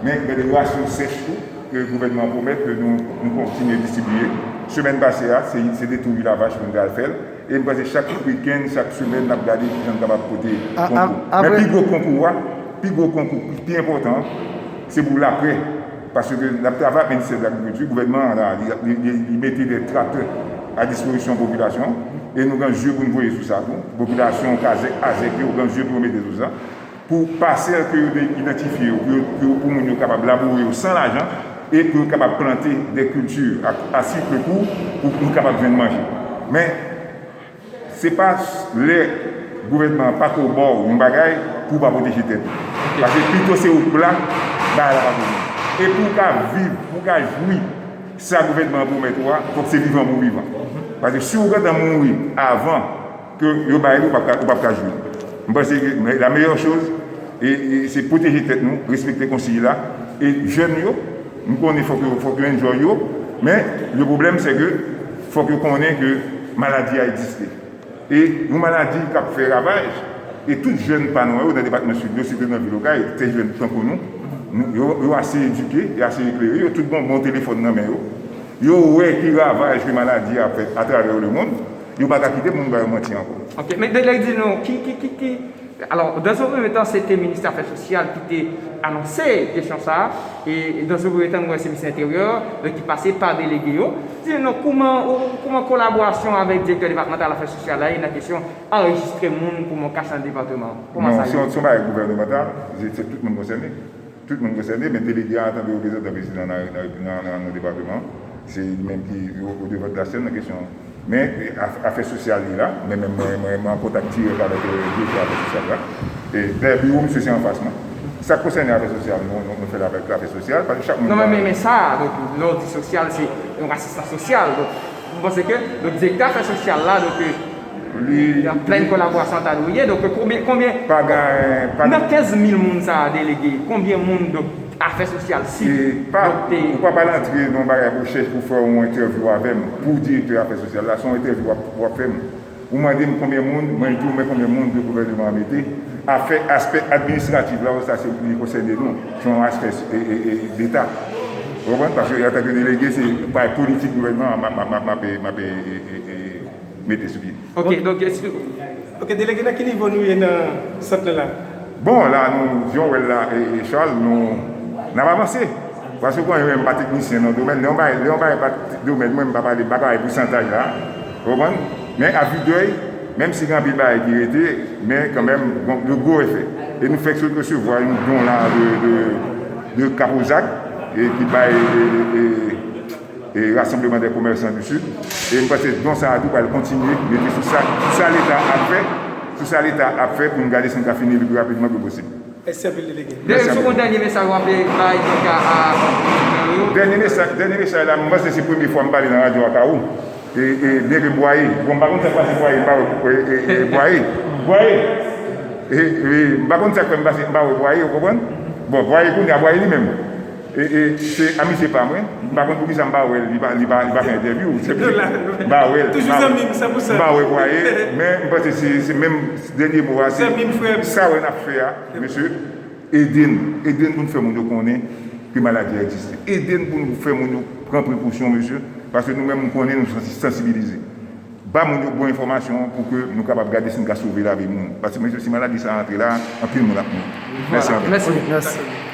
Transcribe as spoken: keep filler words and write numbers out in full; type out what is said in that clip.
Men gen de rasyon sèch tou ke gouvènman an pwomèt ke nou, nou kontinye distribiye. Semèn pase a, se, se de tou Vilavach pou n t al fè l. E m panse chak wikenn, chak semèn, n ap gade kijan n kapab pote konkou. Men pi gwo konkou a, pi gwo konkou, pi enpòtan an, se pou laprè. Paske n ap travay ak Ministè de Lagrikilti, gouvènman an la, li, li, li, li mete de traktè a dispozisyon popilasyon an, e nou gen je pou n voye sou sa tou. Popilasyon Kazèk, Azèk yo, gen je pou yo mete sou sa. Pou pasèl ke yo te idantifye yo, pou, yo- pou, pou moun yo kapab laboure yo san lajan e pou yo kapab plante de kilti a, a sik kout pou nou kapab jwenn manje. Men, se pa lè gouvènman an pa ko ba w yon bagay pou w pa pwoteje tèt ou. Paske pito se ou k la, bagay la pa pou ou. E pou w ka viv, pou w ka jwi sa gouvènman an pwomèt ou a, fòk se vivan pou w vivan. Paske si w gentan mouri avan ke yo bay li, ou p ap ka, ou p ap ka jwi. M panse ke la meilleure chose, e, e, se pwoteje tèt nou, respekte konsiy la. E jèn yo, m konnen fòk yo, fòk yo enjoy yo, men le pwoblèm se ke fòk yo konnen ke maladi a egziste. E yon maladi k ap fè ravaj, e tout jèn pa nou yo nan depatman Sid yo, sitou nan vil Okay, se jèn tankou nou, nou, yo, yo ase edike, yo ase eklere, yo tout bon, bon telefòn nan men yo. Yo wè ki ravaj ke maladi a ap fè atravè lemonn, yo pa ka kite moun ba yo manti ankò. Ok, men de lè di nou, ki, ki, ki, ki, alò, dans un premier temps, se te Ministè Afè Sosyal ki te anonse kesyon sa a, e, e dans un premier temps, nou wè se Ministè Enteryè, donk ki pase pa delege yo. Di nou, kòman, ou- kòman kolaborasyon avèk Direktè Depatmantal Afè Sosyal la ye nan kesyon anrejistre moun pou moun kache nan depatman an? Kòman sa ye? Non, se yon, se yon bagay gouvènemantal, se, se tout moun konsène. Tout moun konsène, men delege a, antanke reprezantan prezidan nan, nan, nan, nan, nan depatman, se li menm ki o, o devan de la sèn nan kesyon. Men, e, af- afè sosyal li la, men menm mwen, mwen, mwen an kontak dirèk avèk, e, direktè afè sosyal la. E, dayè biwo misye se anfas mwen. Sa k konsène afè sosyal, nou, nou, nou fè l avèk afè sosyal, paske chak moun... Non, men, men, men sa, donk, lè w di sosyal, se yon asistans sosyal. Donk, m panse ke, donk, direktè afè sosyal la, donk, e, li an plèn kolaborasyon ta dwe ye. Donk, konbyen, konbyen, pa gen, pa nan kenz mil moun sa a delege, konbyen moun, donk, afè sosyal, si, e, pa, donk, te ou pa pral antre nan yon bagay pou chèche pou fè yon entèvyou avè m, pou direktè afè sosyal la, se yon entèvyou w ap, w ap fè m. Ou mande m konbyen moun, mwen di w men konbyen moun ke gouvèneman an mete. Afè, aspè administratif la, sa se li konsène nou. Se yon aspè, e, e, e, deta. Ou konprann? Paske antanke delege, se pa politik gouvènman an m ap, m ap, m ap, m ap, e, e, e, e, e, mete sou pye. Ok, donk, e, si... Ok, delege, nan ki nivo nou ye nan sant lan la? Bon, la, nou, jan w wè l la, e, e, Charles, nou, n ap avanse. Paske w konnen, mwen, m pa teknisyen nan domèn. Lè yon bagay, lè yon bagay pa domèn mwen, m pa pale, m pa ka pale pousantaj la. Ou konprann? Men, a vue d'œil, menm si gen anpil bagay ki rete, men kanmenm, bon, le gros est fait. E nou fèk sot resevwa yon don la de, de, de Capauzac, e ki bay, e, e, e, e, Rassemblement des Commerçants du Sud. E m panse don sa a tou pral kontinye mete sou sa, sou sa Leta ap fè, sou sa Leta ap fè pou n gade si n ka fini li pi rapidman ke posib. Mèsi anpil, delege. Mèsi anpil. Sou yon dènye mesaj w ap bay, donk, a, a, a yo? Dènye mesaj, dènye mesaj la, m panse se premye fwa m pale nan radyo Akawou. E, e, byen ke Bwaye. Bon, m pa konn sa k pase Bwaye, m pa wè, e, e, e, Bwaye. Bwaye. E, e, m pa konn sa k fè m pase, m pa wè Bwaye, ou konprann? Bon, Bwaye kounye a, Bwaye li menm. E, e, se amitye pa mwen. M pa konn poukisa m pa wè l, li pa, li pa, li pa fè entèvyou. Se m pa wè l. Toujou zanmi m, san pou san. M pa wè Bwaye, men m panse se, se menm dènye mo a, se sa wè n ap fè a, mesye, ede n, ede n pou n fè moun yo konnen ke maladi a egziste. Ede n pou nou fè moun yo pran prekosyon, mesye, paske nou menm, m konnen nou sansi-, sansibilize. Ba moun yo bon enfòmasyon pou ke nou kapab gade si n ka sove lavi moun. Paske, mesye, si maladi sa a antre la, anpil moun ap mouri. Mèsi anpil. Mèsi.